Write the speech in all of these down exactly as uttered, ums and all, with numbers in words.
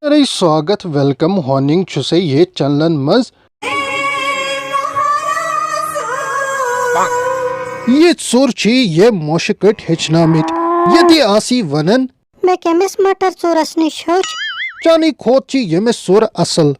سٲری سواگت، ویلکم، ہوننگ چھُسے یتھ چینلن منٛز۔ یہِ ژوٚر چھِ یہِ مۄشہِ کٔٹھۍ ہیٚچھنٲومٕتۍ۔ ییٚتہِ آسی ونان، مےٚ کٔمِس مٹر ژوٚرس نِش ہیوٚچھ؟ چانی کھۄتہٕ چھِ ییٚمِس ژوٚر اصل۔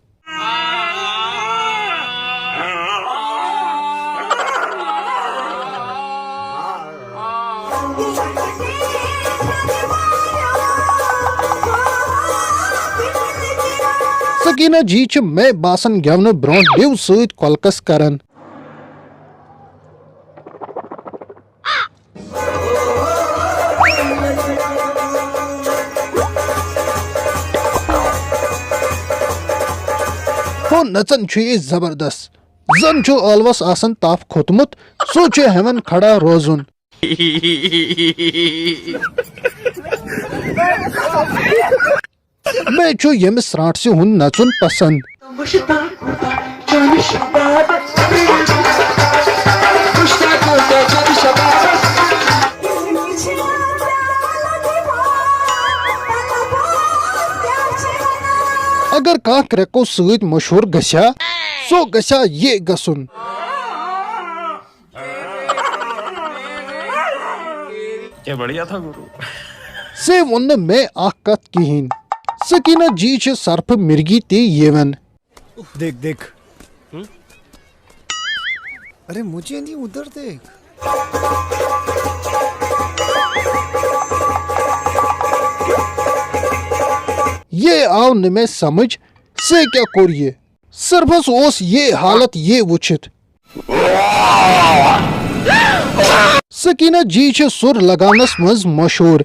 سکینہ جی چھِ مےٚ باسان گٮ۪ونہٕ برونٛہہ ڈیو سۭتۍ کۄلکس کران۔ ہُہ نژان چھُ یہِ زبردست۔ زن چھُ ٲلوس آسان تپھ کھوٚتمُت، سُہ چھُ ہٮ۪وان کھڑا روزُن۔ مےٚ چھُ ییٚمہِ سرانٛٹھسہِ ہُنٛد نژُن پسنٛد۔ اگر کانٛہہ کرٛٮ۪کو سۭتۍ مشہوٗر گژھِ ہا، سُہ گژھِ ہا یہِ گژھُن۔ یہ بڑھیا تھا گرو۔ سے ووٚن نہٕ مےٚ اکھ کتھ کِہیٖنۍ۔ سکینہ جی چھِ صرفہٕ مرگی تہِ یِوان۔ دیکھ، دیکھ۔ ارے مجھے نہیں، ادھر دیکھ۔ یہ آو نہٕ مےٚ سمجھ، سے کیٛاہ کوٚر یہِ؟ صرفس اوس یہِ حالت یہِ وٕچھِتھ۔ سکینہ جی چھِ سُر لگاونس منٛز مشہوٗر۔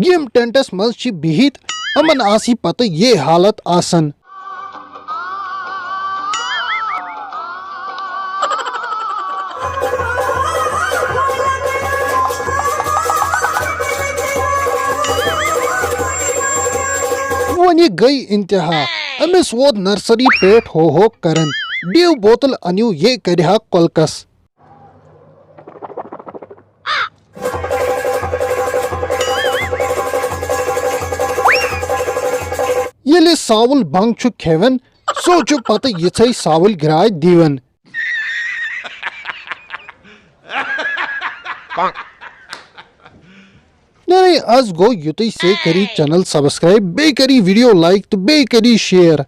یِم ٹینٹس منٛز چھِ بِہِتھ، یِمن آسہِ پتہٕ یہِ حالت آسان۔ وۄنۍ گٔے انتہا۔ أمِس ووت نرسری پٮ۪ٹھ ہو ہو کران۔ ڈیو بوتل أنِو، یہِ کرِ ہا کۄلکس۔ ییٚلہِ ساوُل بنٛگ چھُ کھٮ۪وان، سُہ چھُ پتہٕ یِژھے ساوٕلۍ گراے دِوان۔ نہ، نہ، از گوٚو یُتُے۔ سے کٔری چینل سبسکرائب، بیٚیہِ کٔری ویڈیو لائک تہٕ بیٚیہِ کٔری شیئر۔